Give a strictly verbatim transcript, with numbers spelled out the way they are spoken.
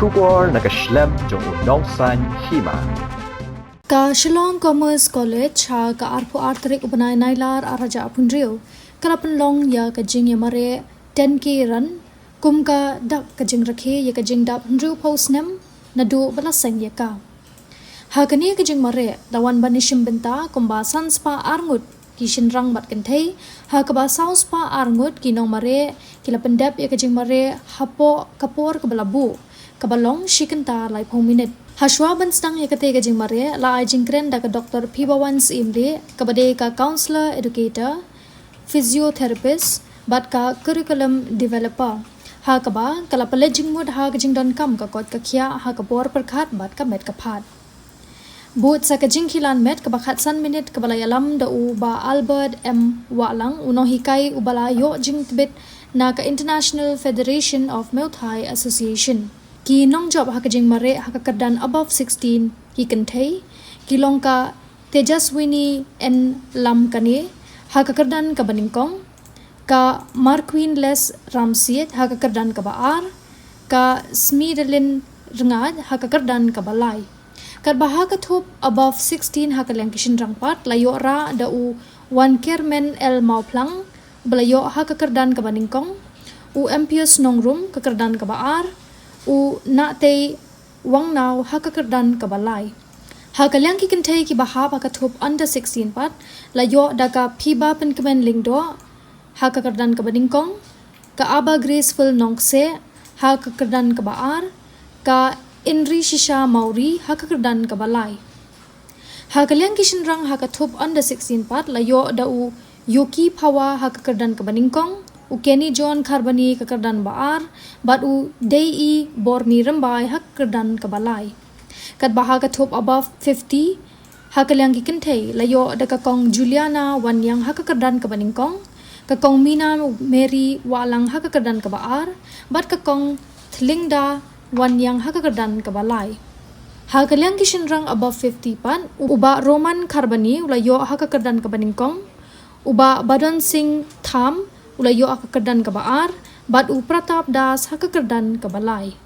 Khubor na ka shlem jong u nongsan hima. Ka Shillong Commerce College ha ka arphew ar tarik u bnai Nailar arhajar arphew hynriew ka la pynlong ïa ka jingïamareh ten K run kum ka dak ka jingrakhe ïa ka jingdap hynriewphew snem naduh ba la seng ïa ka. Ha kane ka jingmareh la wan ban ïashim bynta kumba san spah ar ngut ki shynrang bad kynthei, ha kaba saw spah ar ngut ki nongmareh ki la pyndep ïa ka jingmareh hapoh ka por kaba la buh, kaba long shi kynta laiphew minit. Hashwa ban sdang ïa katei ka jingmareh la ai jingkren da ka Doktor Phibawan Syiemlieh kaba dei ka Counsellor Educator, Physiotherapist bad ka Curriculum Developer, ha kaba ka la pynleit jingmut ha ka jingdonkam ka koit ka khiah ha ka bor pyrkhat bad ka met ka phad. Bud sa ka jingkilan met kaba khatsan minit kaba la ïalam da u Bah Albert M Wahlang, u nonghikai uba la ïoh jingtbit na ka International Federation of Muay Thai Association. Ki nongjop ha ka jingmareh ha ka kyrdan above sixteen ki kynthei ki long ka Tejaswini N Lamkane ha ka kyrdan kaba nyngkong, ka Marquinless Ramsiej ha ka kyrdan kaba ar, ka Smidalin Rngaid ha ka kyrdan kaba lai. Katba ha ka thup above sixteen ha ka liang ki shynrang pat la ïoh rah da u Wankermen L Mawphlang uba la ïoh ha ka kyrdan kaba nyngkong, u Empius Nongrum ka kyrdan kaba ar, u Nahtei Wangnaw ha ka kyrdan kaba lai. Ha ka liang ki kynthei kiba hap ha ka thup under sixteen pat la ïoh da ka Phiba Pynkmen Lyngdoh ha ka kyrdan kaba nyngkong, ka Aba Graceful Nongkseh ha ka kyrdan kaba ar, ka Inri Shisha Mawrie ha ka kyrdan kaba lai. Ha ka liang ki shynrang ha ka thup under sixteen pat la ïoh da u Yoki Phawa ha ka kyrdan kaba nyngkong, u Kenny John Kharbani ka kyrdan ba ar, bad u Dei Bormi Rymbai ha ka kyrdan kaba lai. Katba ha ka thup above fifty ha ka liang ki kynthei la ïoh da ka Kong Juliana Wanniang ha ka kyrdan kaba nyngkong, ka Kong Mina Mary Wahlang ha ka kyrdan kaba ar, bad ka Kong Thlingda Wanniang ha ka kyrdan kaba lai. Ha ka liang ki shynrang above fifty pat, u Bah Roman Kharbani u la ïoh ha ka kyrdan kaba nyngkong, u Bah Badon Singh Tham u la ïoh ha ka kyrdan kaba ar, bad u Pratap Das ha ka kyrdan kaba lai.